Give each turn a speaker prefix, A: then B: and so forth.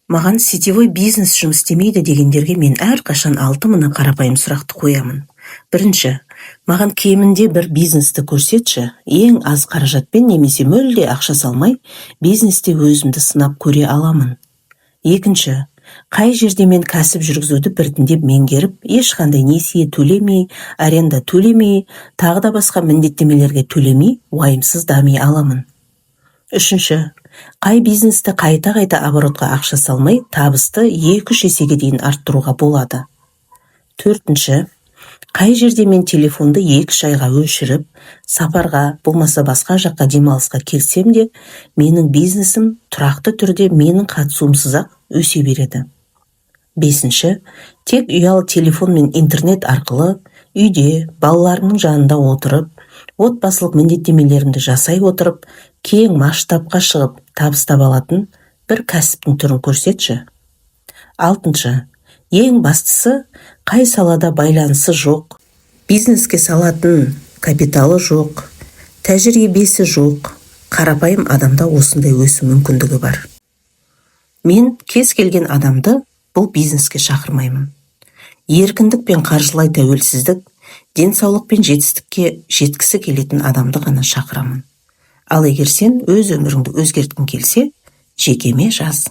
A: Маған сетевой бизнес жұмыс істемейді дегендерге мен әрқашан алты мына қарапайым сұрақты қоямын. Бірінші: маған кемінде бір бизнесті көрсетші, ең аз қаражатпен немесе мүлде ақша салмай, бизнесте өзімді сынап көре аламын. Екінші: қай жерде мен кәсіп жүргізуді біртіндеп меңгеріп, ешқандай несие төлемей, аренда төлемей, тағы да басқа міндеттемелерге төлемей, уайымсыз дами аламын? Үшінші: қай бизнесті қайта-қайта оборотқа ақша салмай, табысты 2-3 есеге дейін арттыруға болады? Төртінші: қай жерде мен телефонды 2-3 айға өшіріп, сапарға, болмаса басқа жаққа демалысқа келсем де, менің бизнесім тұрақты түрде менің қатысуымсыз-ақ өсе береді? Бесінші: тек ұялы телефон мен интернет арқылы үйде балаларымның жанында отырып, отбасылық міндеттемелерімді жасай отырып, кең масштабқа шығып, табыс таба алатын бір кәсіптің түрін көрсетші. Алтыншы, ең бастысы: қай салада байланысы жоқ, бизнеске салатын капиталы жоқ, тәжірибесі жоқ қарапайым адамда осындай өсу мүмкіндігі бар? Мен кез келген адамды бұл бизнеске шақырмаймын. Еркіндік пен қаржылай тәуелсіздік, денсаулық пен жетістікке жеткісі келетін адамды ғана шақырамын. Ал егер сен өз өміріңді өзгерткің келсе, жекеме жаз.